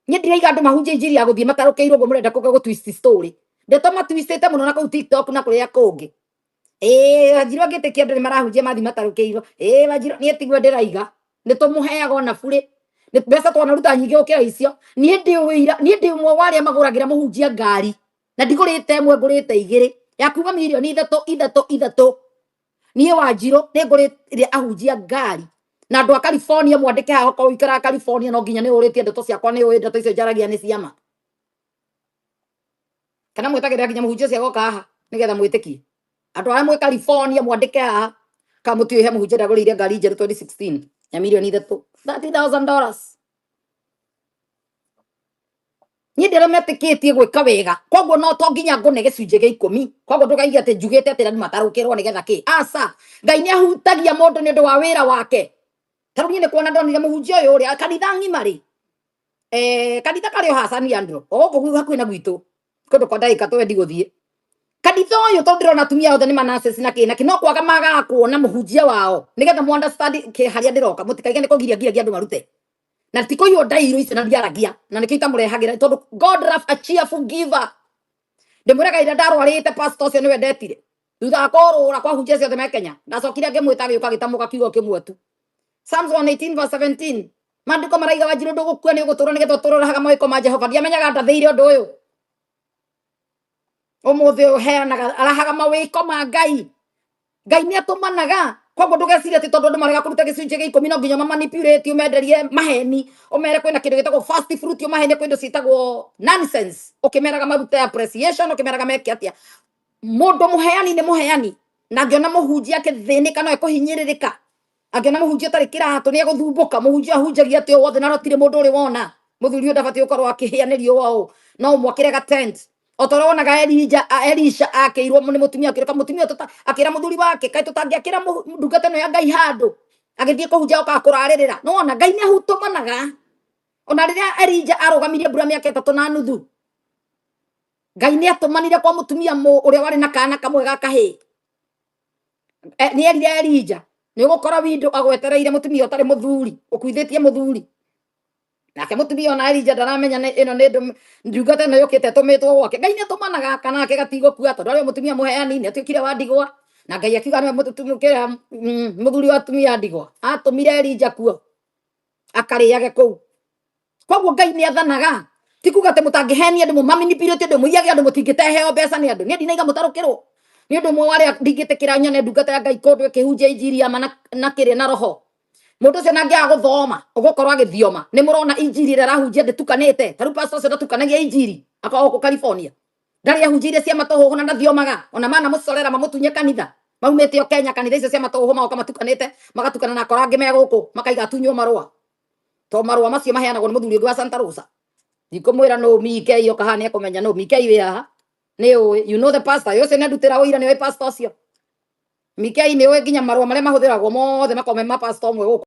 Niĩ ndiraiga andũ mahunjie injiri ya gũthiĩ matarũkĩirwo ũguo mũrenda kũga gũ twist story. Ndeto matwistĩte mũno na kũu TikTok na kũrĩa kũngĩ. Ĩĩ Wanjiru angĩtĩkia andũ nĩ marahunjia mathiĩ matarũkĩirwo. Ĩĩ Wanjiru niĩ tiguo ndĩraiga. Nĩ tũmũheaga ona burĩ. Nĩ mbeca twanaruta nyingĩ gũkĩra icio. Niĩ ndĩ ũira, niĩ ndĩ ũmwe wa arĩa magũragĩra mũhunjia ngari. Na ndigũrĩte ĩmwe ngũrĩte igĩrĩ. Ya kuma mirioni ithatũ ithatũ ithatũ. Niĩ Wanjiru nĩ ngũrĩire ahunjia ngari. Na andũ a California mwandĩke haha okorwo ũikaraga California no nginya nĩ ũrĩtie ndeto ciakwa nĩ ũĩ ndeto icio njaragia nĩ ciama. Kana mwetagĩrĩra nginya mũhunjia ũcio agoka haha nĩgetha mwĩtĩkie. Andũ arĩa mwĩ California mwandĩke haha kana mũtiũĩ he mũhunjia ndagũrĩire ngari njerũ 2016 ya mirioni ithatũ $30,000. Niĩ ndĩrĩa metĩkĩtie gwĩka wega koguo no to nginya ngũne gĩcunjĩ gĩa ikũmi koguo ndũkaige atĩ njugĩte atĩ andũ matarũkĩrwo nĩgetha kĩ aca. Ngai nĩ ahutagia mũndũ nĩ ũndũ wa wĩra wake. Ta rĩu niĩ nĩ kuona ndonire mũhunjia ũyũ ũrĩa kanitha ng'ima rĩ, kanitha karĩ o haha San Leandro o gũkũ hakuhĩ na gwitũ kũndũ kwa ndagĩka twendi gũthiĩ kanitha ũyũ tondũ ndĩrona atumia othe nĩ manaces na kĩ na kĩ no kwaga magaga kuona mũhunjia wao nĩgetha mu understand kĩ harĩa ndĩroka mũtikaige nĩ kũgiria ngiragia andũ marute na ti kũiywo ndairwo icio na ndiaragia na nĩkĩo itamũrehagĩra tondũ God love a cheerful giver. Ndĩmwĩraga ira ndarwarĩte pastor ũcio nĩwe ndetire thutha wa kũrũra kwa hunjia ciothe me Kenya ndacokire ngĩmwĩta agĩũka agĩtamũka kiugo kĩmwe tu. Psalms 118 verse 17 maandĩko maraiga Wanjiru ndũgũkua nĩ ũgũtũra nĩgetha ũtũrũrahaga mawĩko ma Jehova. Ndiamenyaga ndathĩire ũndũ ũyũ ũmũthĩ ũyũ heanaga arahaga mawĩko ma Ngai. Ngai nĩ atũmanaga koguo ndũgecirie atĩ tondũ andũ marega kũruta gĩcunjĩ gĩa ikũmi no nginya mamanipulate ũmenderie maheni ũmere kwĩna kĩndũ gĩtagwo first fruit ũmahenie kwĩ indo ciĩtagwo nonsense ũkĩmeraga marute appreciation ũkĩmeraga meke atĩa. Mũndũ mũheani nĩ mũheani na angĩona mũhunjia akĩthĩnĩka no ekũhinyĩrĩrĩka. Angĩona mũhunjia ũtarĩ kĩratũ nĩ egũthumbũka. Mũhunjia ahunjagia atĩ o wothe na rotire mũndũ ũrĩ wona mũthuri ũyũ ndabatiĩ gũkorwo akĩhĩa nĩ riũa ũũ no ũmwakĩre ga tent. O ta ũrĩa wonaga Elisha akĩirwo nĩ mũtumia akĩreka mũtumia akĩra mũthuri wake kaĩ tũtangĩakĩra ndungata ĩno ya Ngai handũ agĩthiĩ kũhunjia okaga kũrarĩrĩra. Nĩ wona Ngai nĩ ahutũmanaga. Ona rĩrĩa Elija arũgamirie mbura mĩaka ĩtatũ na nuthu Ngai nĩ atũmanire kwa mũtumia ũrĩa warĩ na kana kamwe ga kahĩĩ. Nĩ erire Elija nĩ ũgũkora window agwetereire mũtumia ũtarĩ mũthuri ũkuithĩtie mũthuri. Nake mũtumia ona Elija ndaramenya nĩ ĩno nĩ ndungata ĩno yũkĩte ĩtũmĩtwo gwake. Ngai nĩ atũmanaga kana ake gatigũkua tondũ arĩ mũtumia mũheani nĩ atuĩkire wa ndigwa na Ngai akiuga nĩwe mũthuri wa atumia a ndigwa. Atũmire Elija kuo akarĩage kũu. Koguo Ngai nĩ athanaga. Ti kuga atĩ mũtangĩhenia andũ mũmamanipulate andũ mũiyage andũ mũtingĩteheo mbeca nĩ andũ. Niĩ ndinaiga mũtarũkĩrwo. Nĩ ũndũ ũmwe wa arĩa ndingĩtĩkĩra nyone ndungata ya Ngai kũndũ ĩkĩhunjia injiri ya ma na kĩrĩa na roho. Mũndũ ũcio nangĩaga gũthoma ũgũkorwo agĩthioma. Nĩ mũrona injiri ĩrĩa arahunjia ndĩtukanĩte. Ta rĩu pastor ũcio ndatukanagia injiri akoragwo gũkũ California. Ndarĩ ahunjĩire cia matũhũhũ na ndathiomaga. Ona mana mũcorera mamũtunye kanitha. Maumĩte o Kenya kanitha icio cia matũhũhũ magoka matukanĩte magatukana na akora angĩ me gũkũ makaiga atunywo marũa. To marũa macio maheanagwo nĩ mũthuri ũngĩ wa Santa Rosa. Ndikũmwĩra nũ Mikei oka haha nĩ ekũmenya nũ Mikei wĩ haha. Nĩ ũĩ you know the pastor ũcio nĩ andutĩra ũira nĩ ũĩ pastor ũcio. Mikei nĩ ũĩ nginya marũa marĩa mahũthĩragwo mothe makoragwo me ma pastor ũmwe gũkũ.